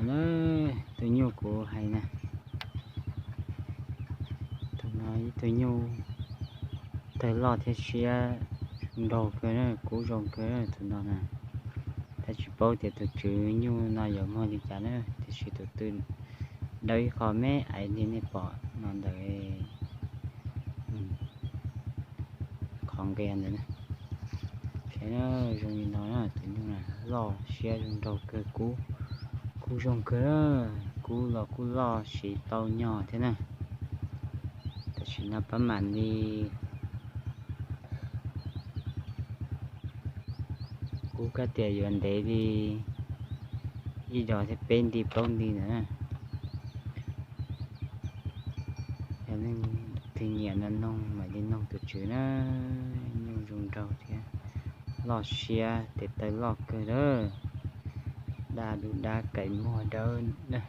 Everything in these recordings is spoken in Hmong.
Na, tus nyuj kuv hais na, tus no ib tug nyuj tawg loj thiab siab nraug kawg na, kub zoo kawg tus no na. Tab tsis paub tias tus tswv nyuj no yuav muag li cas na, tiam sis tus twg dawb ib qho me aiv li nej pom no ntawm qhov nqia ntawd na. Zoo li no na, tus nyuj na loj siab zoo nraug kawg, kub, kub zoo kawg, kub los kuj loj siv tau nyog thiab na. Tam sim no pab mam li kub kab tias yuav ntev li ib dos thiab peb nti plaub nti ntawd na. Yog leej twg nyiam no noog mam li noog tus tswv na. Nyuj zoo nraug thiab loj siab, tes taw loj kawg lawm, daj dub dab kaim muag dawb na.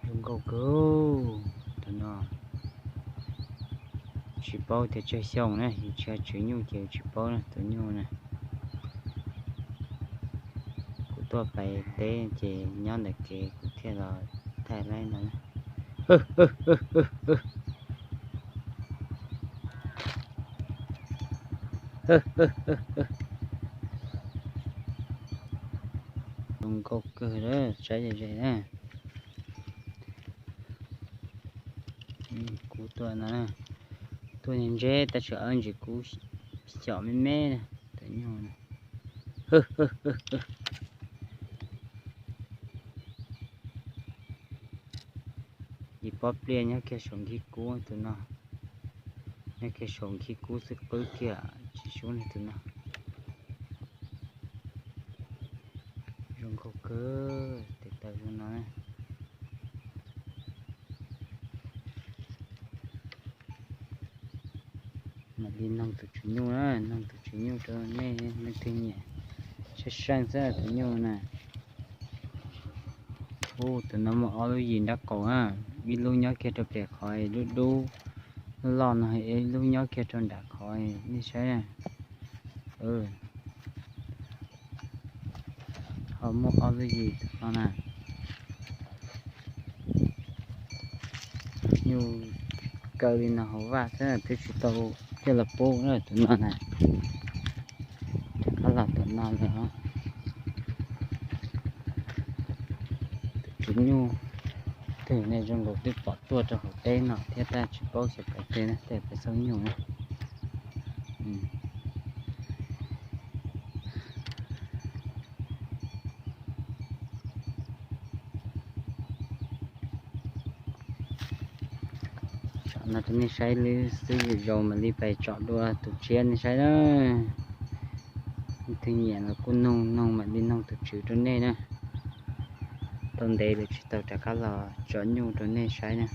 Zoo nkauj kawg tus no. Tsis paub tias tsawg xyoo na, yus tsis yog tswv nyuj ces tsis paub na tus nyuj na. Kuv tuaj pais teb ces nyob ntawm kev kuv thiaj los thaij laib no. Zoo nkauj kawg, saib ze ze na. Kuv tuaj no, tuaj ntse ntse tab sis ntsis kuv xyaum me me na, tus nyuj na. Yim pob pliaj nyob kiag saum nkhib kub tus no, nyob kiag saum nkhib kub xwb qwb kiag tsis sub li tus no. Zoo nkauj kawg, tes taw zoo no na. Mam li noog tus tswv nyuj na, noog tus tswv nyuj rau nej leej twg nyiam, saib seej xwb tus nyuj na. Ub, tus no muaj ob lub yim nraub qaum na, ib lub nyob kiag rau pem qhov dub dub loj no, ib lub nyob kiag rau nram qhov nej saib. Ho muaj ob lub yim no na. Nyuj kaw li no hauv vaj xwb twb tsis tau coj los pub na tus no na. Rov qab los tom no lawm os. Tus tswv nyuj twg ne zoo nkaus twb pom tuaj rau hauv teb no thiab tab tsis paub xyov pov twg na, tej pem xauj nyuj na. Tsom no rau nej saib lwb xwb, yus zaus mam li pais tsom dua tus tshiab nej saib na. Leej twg nyiam los kuj noog, noog mam li noog tus tswv rau nej na. Tau ntev lawm tsis tau rov qab los tsom nyuj rau nej saib na.